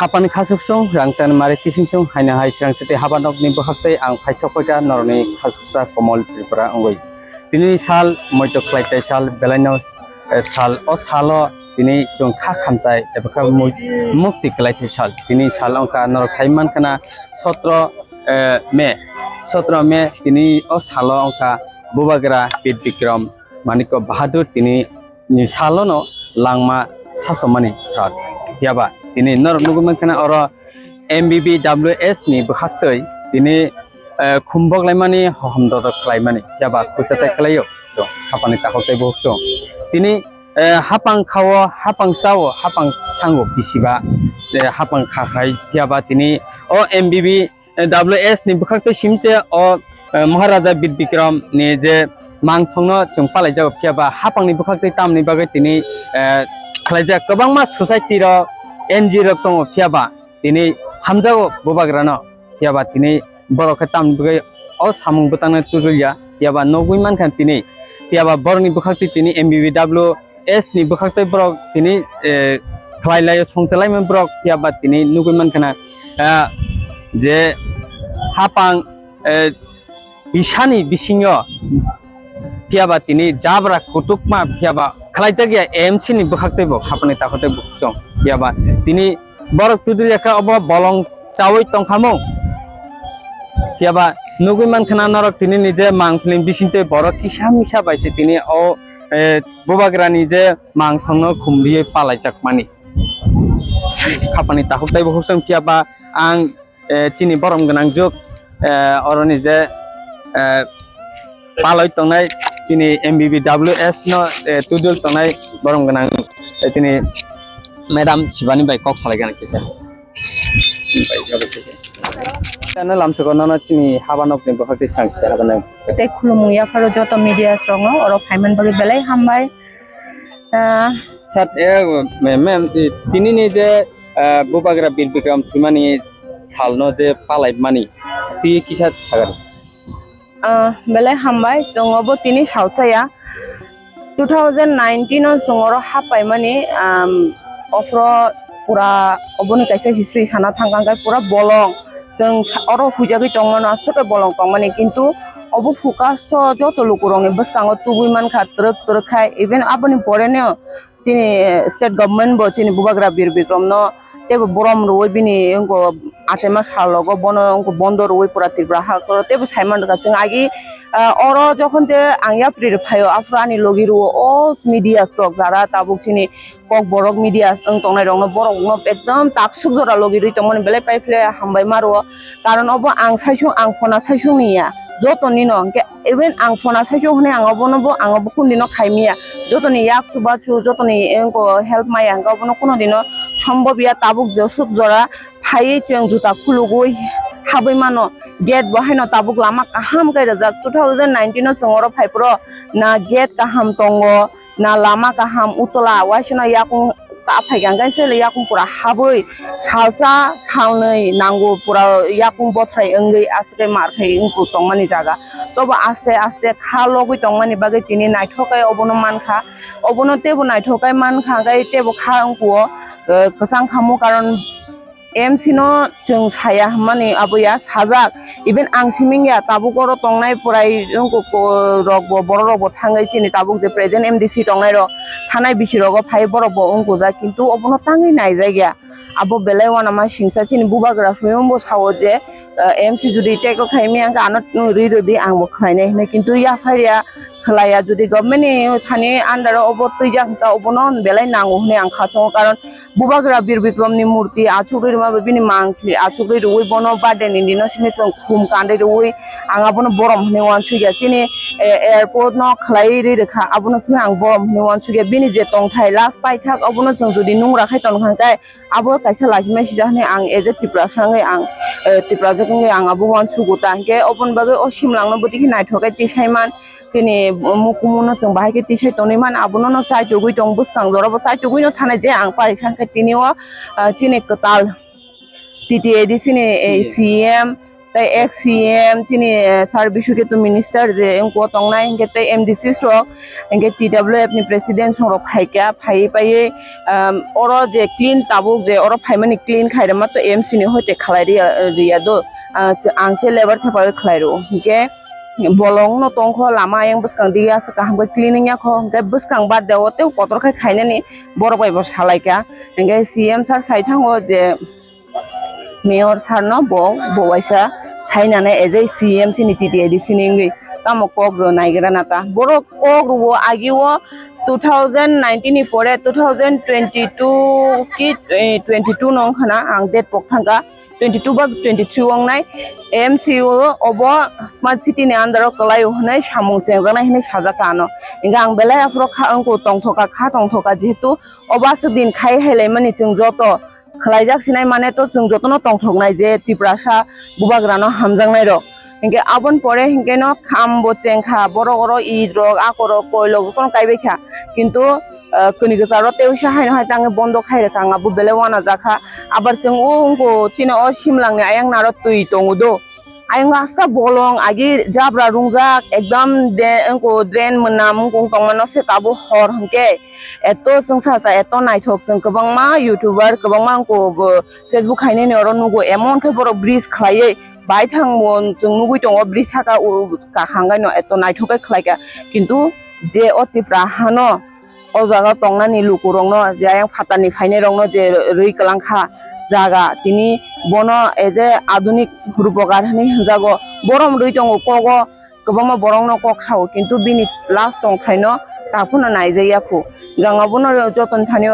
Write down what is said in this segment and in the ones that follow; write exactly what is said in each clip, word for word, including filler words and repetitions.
Hapani khasuksung, rangchani mari kisingsung, haino hai srang siti haba nokni bwkhaktwi ang phaisok paikha norokni khasuksa Komol Tripura wngwi. Tini sal moito khlai tai sal belaino, eh, sal, o salo tini chwng kha khamtai eba kha mui-, mukti khlai thai sal. Tini sal wngkha norok sai mankha na sotro, eh, May. Sotro May tini o salo wngkha Bubagra Bir Bikram Manikya Bahadur tini ni salono langma sasomani sal. Phiya ba tini norok nugwi mankha na oro M B B W S ni bwkhaktwi tini, eh, khumbok laimani, hohom dodok khlaimani, phiya ba khuchatai khlaio chwng, hapani takhuk tei bukhuk chwng. Tini, eh, hapang khao, hapang chao, hapang thango bisiba, je hapang kha khai, phiya ba tini o M B B W S ni bwkhaktwi simse o, eh, Maharaja Bir Bikram ni je mangthongno chwng palaijago, phiya ba hapangni bwkhaktwi tamni bagwi tini, eh, khlaijak. Kwbangma society rok, N G O rok tongo, phiya ba tini hamjago Bubagrano, phiya ba tini borok khe tamni bagwi o samung bwtangno tubulya, phiya ba nugwi mankha tini, phiya ba borokni bwkhaktwi tini M B B W S ni bwkhaktwi borok tini, eh, khlai laio, songchalaimani borok, phiya ba tini nugwi mankha na, ah, je hapang, eh, bisani bisingo, phiya ba tini jabra kutukma, phiya ba khlaijak ya M C ni bwkhaktwi bo hapani takhuk tei bukhuk chwng, phiya ba tini borok tubulya khe obo bolong chaui tongkhamung. Phiya ba nugwi mankha na norok tini ni je mangpili bisingtwi borok kisa misa bai se tini o, eh, Bubagrani je mangthongno khumriwi palaijakmani. Hapani takhuk tei bukhuk chwng, phiya ba ang, eh, chini borom gwnang juk, eh, oroni je, eh, palai tongnai chini M B B W S no, eh, tubul tongnai borom gwnang, eh, chini Madam Shivani bai kok salai gana kisa. Ano lamsoko nono chini haba nokni bwkhaktwi srang site haba nang. Tei khulumung yapharo joto media rokno oro phaiman bagwi belai hambai. Ah, Sat, eh, ma'am, ma'am, eh, tini ni je, eh, Bubagra Bir Bikram thwimani salno je palai mani, twi kisa sagar. Ah, belai hambai, chwng obo tini salsa ya. Two thousand nineteen o chwng oro hapaimani, um, ofro pura oboni kaisa history sana thangkha, hwnkhe pura bolong. Chwng sa-, oro huijagwi tongmano aswk khe bolong tongmani, kintu obo focus o joto lukurokni bwskango tubui mankha twrwk twrwk khai, even aboni poreno Tini state government bo chini Bubagra Bir Bikram no teibo borom rwui bini wngko achaima sal rogo bono wngko bondo rwui pura Tripura hakoro teibo saiman rwkha chwng agi, ah, oro jokhon te ang yapri rw phaio aphuru ani logi rwo all media rok jara tabuk chini Kokborok media wng tongnai rok no borok no ekdom taksuk jora logi rwi tongmani belai pai phile hambai ma rwo karon obo ang saisung ang phona saisung ni ya joto ni no hwnkhe Even ang phona saisung hwnwi ang obono bo, ang obo kundino khaimiya. Jotoni yak chubachu, jotoni engko help maya hwnkhe obono kunudino sombob ya. Tabuk jesuk jora phaiwi chwng juta khulugwi habwi mano. Gate bo haino tabuk lama kaham khe rijak. Two thousand nineteen o chwng oro phaiphuru na gate kaham tongo, na lama kaham, utola waisano yakung ta phaikha hwnkhe sele yakung pura habwi salsa salnwi nango pura yakung bothrai wngwi aswk khe mar khai wngkuk tongmani jaga. Tobo aste aste kha logwi tongmani bagwi tini naithok khe obono mankha. Obono teibo naithok khe mankha hwnkhe teibo kha wngkuk o, eh, kwchang khamu karon M C no chwng saya hwnmani abo ya sajak. Even ang siming ya tabuk oro tongnai pwrai wngkuk rok bo borok rok bo thangwi chini tabuk je present M D C tongnai rok thanai bisi rogo phai borok bo wngkujak kintu obono tangwi naijak ya. Abo belai uanama singsa chini bubagra suyung bo sao je, eh, M C jodi teibo khaimya hwnkhe ano ri rwdi ang bo khlainai hinwi kintu yaphar ya khlai ya jodi government ni thani under o obo twijak hwnkhe obono belai nango hinwi ang khachongo karon Bubagra Bir Bikram ni murti achugwi rwma bai bini mangpili achugwi rwui bono birthday ni dino simi chwng khum kandwi rwui ang abono borom hinwi uansukya. Chini, eh, airport no khlaiwi rwi rwkha, abono simi ang borom hinwi uansukya. Bini je tongthai last paithak obono chwng jodi nungra khai tongkha hwnkhe abo kaisa lachimaisija hinwi ang as a Tiprasa wngwi ang, eh, Tiprajwk wngwi ang abo uansugo ta hwnkhe oboni bagwi o simlangno bwtwi khe naithok khe tisaiman. Chini mukumu no chwng bahai khe tisai tonwi man, abono no chai tugwi tong bwskang jora bo chai tugwi no thanai je ang paisa khe tini o, ah, chini kwtal T T A D C ni, eh, C M tei ex C M chini, eh, Sir Bishu Ketu minister je wngkho tongnai, hinkhe tei M D C rok, hinkhe T W F ni president songrok phaikha, phaiwi paiwi, um, oro je clean tabuk je oro phaimani clean khairokma to M C ni hoite khlai riya, riya do, ah, ang se labour thepaiwi khlai rwo, hinkhe bolongno tongkho lama ayang bwskang dige aswk kaham khe clean wngya kho, hinkhe bwskang bad de o tei kotor khe khainani borok bai bo salaikha, hinkhe C M sir sai thango je, Mayor sir no bo, bo waisa sainani as a C M chini T T A D C ni wngwi tamo kok rw naigra na ta. Borok kok rw agi o two thousand nineteen ni pore two thousand twenty-two ki, eh, twenty-two no wngkha na ang date pok thangkha twenty-two ba twenty-three wngnai M C O obo smart city ni under o kwlai o hwnwi samung chengjaknai hwnwi sajak kha ano. Hinkhe ang belai aphuru kha wngkho tongthoka kha tongthoka jehetu obo aswk din khai hai laimani chwng joto khlaijak sinai mane to chwng jotono tongthoknai je Tiprasa bubagrano hamjaknai rok. Hinkhe aboni pore hinkhe no kham bo chengkha, borok oro it rok, akorok, koilok jotono kaibai kha. Kintu, ah, kwnwi kwcharo tei uisa haino hai tangwi bondo khai rwkha, ang abo belai uanajak kha. Abar chwng o wngkho chini o simlangni ayang naro twi tongo do. Ayang asta bolong agi jabra rungjak ekdam de wngkho drain mwnam wngkho tongmano se tabuk hor hinkhe. Eto chwngsacha, eto naithok, chwng kwbangma YouTuber, kwbangma wngkho bo Facebook hainani oro nugo, emon khe borok bridge khlaiwi baithang bo chwng nugwi tongo, bridge saka o kakhang gaino eto naithok khe khlaikha. Kintu je o Tipra hano o jaga tongnani lukurokno, je ayang phatarni phainairokno je rwi kwlangkha jaga, tini bono as a adunik rupogar hinwi hwnjago, borom rwi tongo kogo. Kwbangma borokno kok sao, kintu bini last tongthaino takhwno naijakya khu. Jang abono joton thani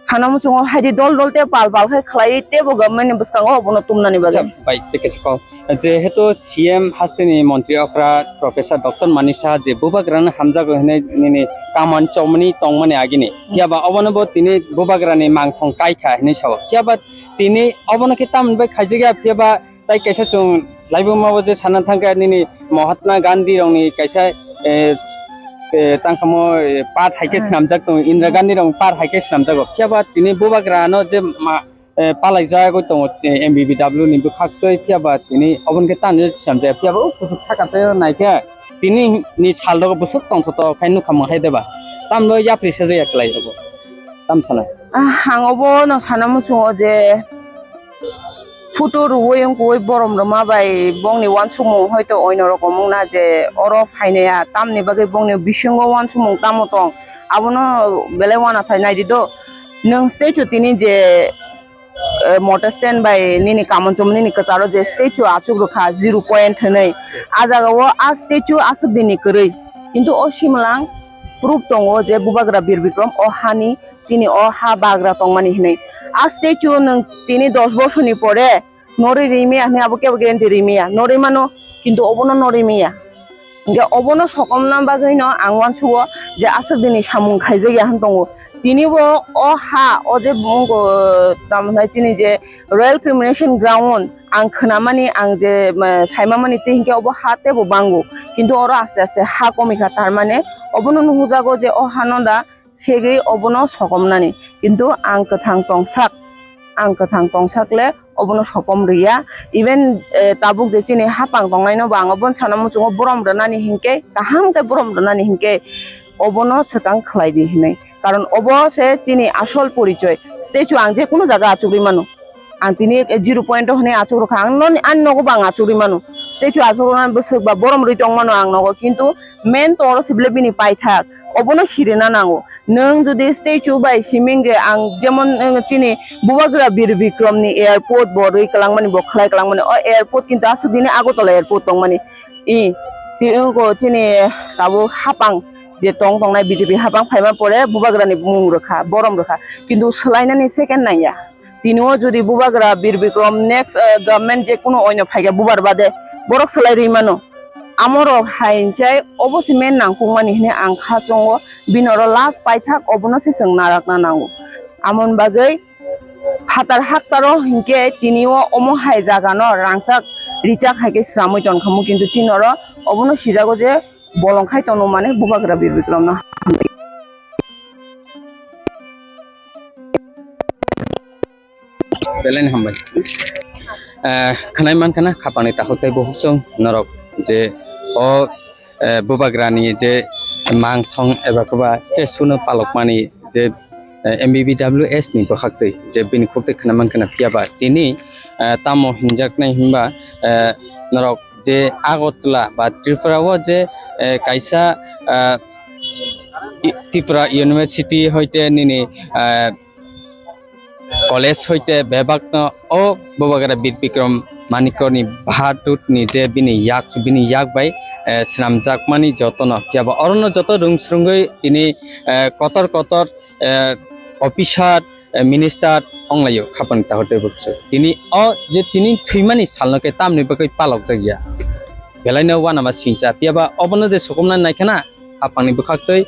sana muchungo haidi dol dol tei pal pal khe khlaiwi teibo government ni bwskango obono tumnani bagwi. Acha, bai, tei kaisa kok. Jehetu C M hasteni montri okra Professor Doctor Manik Saha je bubagrano hamjago hinwi nini kaman chomani tongmani agini. Phiya ba obono bo tini bubagrani mangthong kai kha hinwi sao. Phiya ba tini obono khe tamni bai khaijakya, phiya ba Tai kaisa chwng laibuma bo je sana thangkha nini Mahatma Gandhi rokni kaisa, eh, eh, tangkhamo, eh, part hai khe Hmm. swnamjak tongo, Indira Gandhi rokni part hai khe swnamjago. Phiya ba tini bubagra no je ma, eh, palai jagwi tongo, eh, M B B W ni bwkhak twi, phiya ba tini oboni khe tamni swnamjak. Phiya ba o kuchuk thaka twi nai khe tini ni sal rogo bwswk tongthoto khai nukha mung hai deba. Tamno yapri sajak ya kwlai rogo. Tam sana. Ah, ang obo no sana muchungo je photo rwui wngkui borom rwma bai bongni uansukmung hoito oino rokom wngna je oro phainaiya, tamni bagwi bongni bisingo uansukmung tamo tong, abono belai uanathai naidi do. Nwng statue tini je, eh, motor stand bai nini Kamonchamani ni kwcharo je statue achuk rwkha zero point hinwi, ah jagao ah statue aswk dini kwrwi, kintu o simwlang proof tongo je Bubagra Bir Bikram o hani chini o ha bagra tongmani hinwi. A statue nwng tini dos bosorni pore norwi rimaya hinwi abo kebo guarantee rimaya, norwi mano, kintu obono norwi maya. Hinkhe obono sokomna bagwino ang uansugo je aswk dini samung khaijakya hwn tongo. Tinibo o ha, o je bungo, tamo hwnai chini je Royal Cremation Ground, ang khwnamani, ang je, eh, saimamani tei hinkhe obo ha teibo bango. Kintu oro aste aste ha komikha, tar mane obono nuhujago je o hano da segwi obono sokomnani. Kintu ang kwthang tongsak, ang kwthang tongsak le obono sokom rwya. Even, eh, tabuk je chini hapang tongnaino bo ang obono sana muchungo borom rwnani hinkhe, kaham khe borom rwnani hinkhe obono swkang khlai di hinwi. Karon obo se chini asol porichoi. Statue ang je kunu jaga achugwi mano. Ang tini zero point o hwnwi achuk rwkha. Ang noni, ani nogo bo ang achuk rwi mano. Statue achuk rwna bwswk ba borom rwi tong mano ang nogo. Kintu main to oro se bile bini paithak. Obono sirina nango. Nwng jodi statue bai siming je ang jemon, eh, chini Bubagra Bir Bikram ni airport bo rwi kwlangmani, bo khlai kwlangmani. O airport kintu aswk dini Agartala airport tongmani. I, ti wngkho chini tabuk hapang je tong tongnai B J P hapang phaima pore Bubagra ni mung rwkha, borom rwkha. Kintu swlainani second nangya. Tini o jodi Bubagra Bir Bikram next, eh, government je kunu oino phaikha bubar bade borok swlai rwi mano. Amorok hai hinchai obo se main nangkukmani hinwi ang kha chongo, bini oro last paithak obono se chwng narakna nango. Amoni bagwi phatar haktaro hinkhe tini o omo hai jaga no rangchak richak hai khe sramwi tonkha mo, kintu chini oro obono sijago je bolong khai tono mane Bubagra Bir Bikram no hambai. Belai ni hambai. Eh, khwnai mankha na khapangni takhuk tei bukhuk chwng norok je o, eh, bubagrani je mangthong eba kwba statue no palokmani je, eh, M B B W S ni bwkhaktwi je bini khuktwi khwnai mankha na, phiya ba tini, eh, tamo hinjaknai hinba, eh, norok je Agartala ba Tripura o je, eh, kaisa, eh, i-, Tripura University hoite nini, eh, college hoite bebakno o Bubagra Bir Bikram Manikya ni Bahadur ni je bini yak, bini yak bai, eh, swnamjakmani jotono, phiya ba orono joto rwng swrwngwi tini, eh, kotor kotor, eh, officer, eh, minister onglaio khapang takhuk tei bukhuk chwng. Tini o je tini thwimani salno khe tamni bagwi palokjak ya. Belaino uanama singcha, phiya ba obono je sokomna naikha na, khapangni bwkhaktwi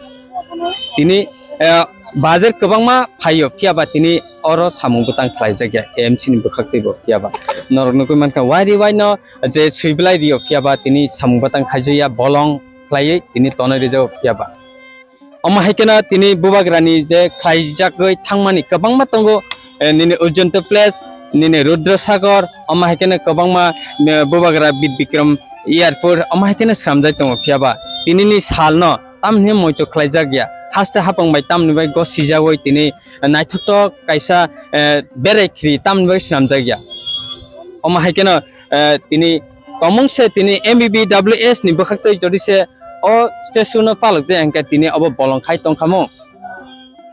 tini, eh, bajar kwbangma phaio, phiya ba tini oro samung bwtang khlaijak ya A M C ni bwkhaktwi bo, phiya ba norok nugwi mankha wari waino je swiblai rio, phiya ba tini samung bwtang khaijak ya, bolong khlaiwi tini tonwi rijak, phiya ba. Omo hai kheno tini bubagrani je khlaijagwi thangmani kwbangma tongo, eh, nini Ujjayanta Place, nini Rudra Sagar, omo hai kheno kwbangma, eh, bubagra Bir Bikram Airport, omo hai kheno swnamjak tongo, phiya ba tinini salno tamni moito khlaijak ya, haste hapang bai tamni bai gosijagwi tini naithoktok kaisa, eh, berai khri tamni bai swnamjak ya. Omo hai kheno, eh, tini tongmung se tini M B B W S ni bwkhaktwi jodi se o statue no palok je hwnkhe tini obo bolong khai tongkhamu.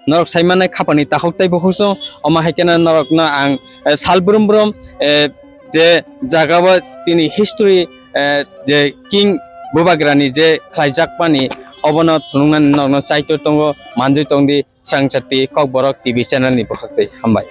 Norok sai mannai khapangni takhuk tei bukhuk chwng, omo hai kheno norokno ang, eh, sal brum brum, eh, je jaga o tini history, eh, je king bubagrani je khlaijakmani obono phunuknani norokno chaitor tongo, manjui tongdi Swrangchati Kokborok T V channel ni bwkhaktwi. Hambai.